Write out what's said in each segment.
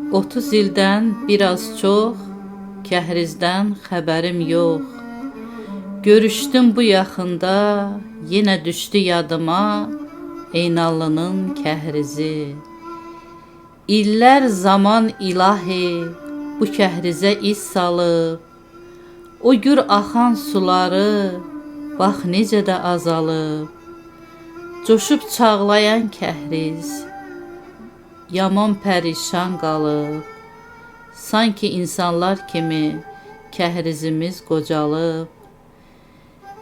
30 ildən biraz çox kəhrizdən xəbərim yox. Görüşdüm bu yaxında, yenə düşdü yadıma Eynallının kəhrizi. İllər zaman ilahi bu kəhrizə iz salıb. O gür axan suları bax necə də azalıb. Coşub çağlayan kəhriz yaman pərişan qalıb. Sanki insanlar kimi kəhrizimiz qocalıb.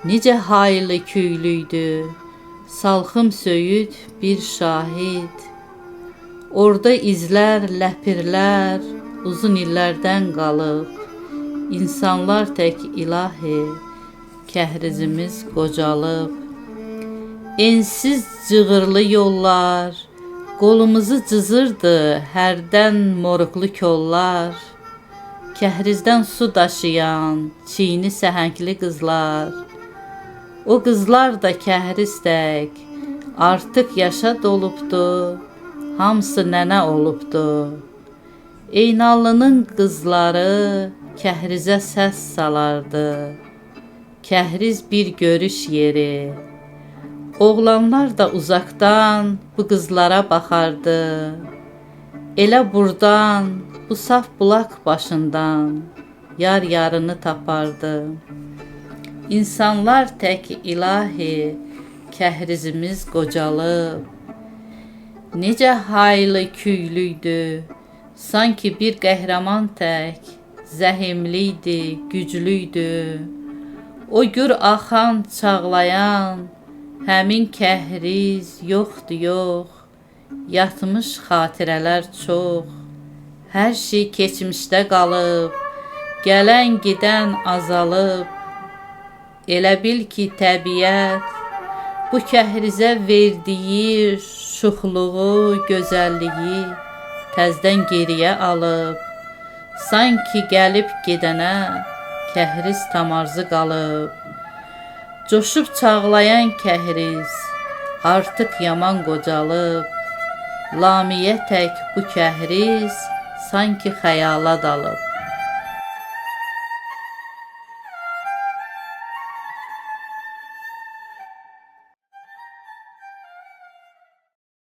Necə haylı küylüydü, salxım söyüd bir şahid. Orada izlər, ləpirlər uzun illərdən qalıb. İnsanlar tək ilahi, kəhrizimiz qocalıb. Ensiz cığırlı yollar, qolumuzu cızırdı hərdən moruqlu kollar. Kəhrizdən su daşıyan çiyni səhəngli qızlar. O qızlar da kəhriz tək artıq yaşa dolubdu, hamısı nənə olubdu. Eynallının qızları kəhrizə səs salardı. Kəhriz bir görüş yeri. Oğlanlar da uzaqdan bu qızlara baxardı. Elə burdan, bu saf bulaq başından yar yarını tapardı. İnsanlar tək ilahi, kəhrizimiz qocalıb. Necə haylı küylüydü, sanki bir qəhrəman tək, zəhimliydi, güclüydü. O gür axan, çağlayan həmin kəhriz yoxdur, yox. Yatmış xatirələr çox. Hər şey keçmişdə qalıb, gələn gedən azalıb. Elə bil ki, təbiət bu kəhrizə verdiyi şuxluğu, gözəlliyi təzdən geriyə alıb. Sanki gəlib gedənə kəhriz tamarzı qalıb. Coşub çağlayan kəhriz artıq yaman qocalıb. Lamiyə tək bu kəhriz sanki xəyala dalıb.